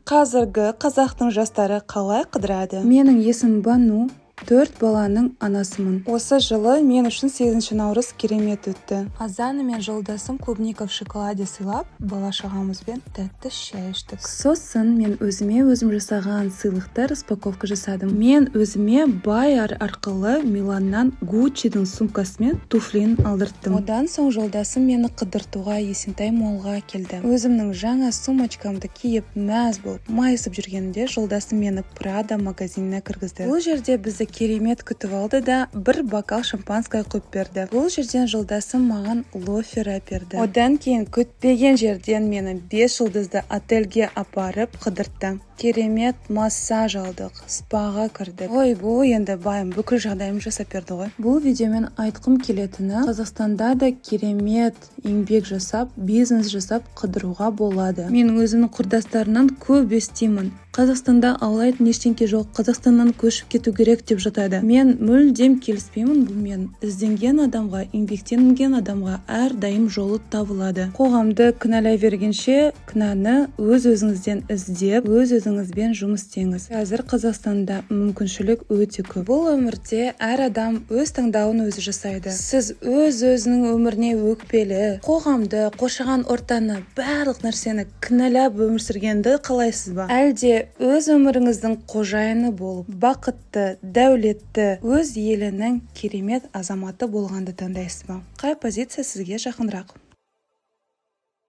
Қазіргі қазақтың жастары қалай қыдырады? Менің есімім Бану, төрт баланың анасымын. Осы жылы мен үшін 8 наурыз керемет өтті. Азанымен жолдасым клубника в шоколаде сыйлап, бала-шағамызбен тәтті шай іштік. Сосын мен өзіме өзім жасаған сыйлықты распаковка жасадым. Мен өзіме Байар арқылы Миланнан Гуччидің сумкасы мен туфлин алдырттым. Одан соң жолдасым мені қыдыртуға Есентай Моллға келді. Өзімнің жаңа сумочкамды киіп, мәз болып, майысып жүргенімде, жолдасым мені Прада магазиніне кіргізді. Бұл жерде бізді керемет күтіп алды да, бір бокал шампанское құйып берді. Бұл жерден жолдасым маған лофер әперді. Одан кейін күтпеген жерден мені 5 жұлдызды отельге апарып қыдыртты. Керемет массаж алдық, спаға кірдік. Ойбой, енді байым бүкіл жағдайымды жасап берді ғой. Бұл видеомен айтқым келетіні: Қазақстанда да керемет еңбек жасап, бизнес жасап қыдыруға болады. Мен өзімнің құрдастарымнан көп естимін: «Қазақстанда аулайтын ештеңке жоқ, Қазақстаннан көшіп кету керек», — деп жатады. Мен мүлдем келіспеймін бұнымен. Ізденген адамға, еңбектенген адамға әрдайым жолы табылады. Қоғамды кінәлай бергенше, кінәні өз өзіңізден іздеп, өз өзіңізбен жұмыс істеңіз. Қазір Қазақстанда мүмкіншілік өте көп. Бұл өмірде әр адам өз таңдауын өзі жасайды. Сіз өз өзінің өміріне өкпелі, қоғамды, қоршаған ортаны, барлық нәрсені кінәлап өмір сүргенді қалайсыз ба, әлде өз өміріңіздің қожайыны болып, бақытты, дәулетті, өз елінің керемет азаматы болғанды таңдайсыз ба? Қай позиция сізге жақынырақ?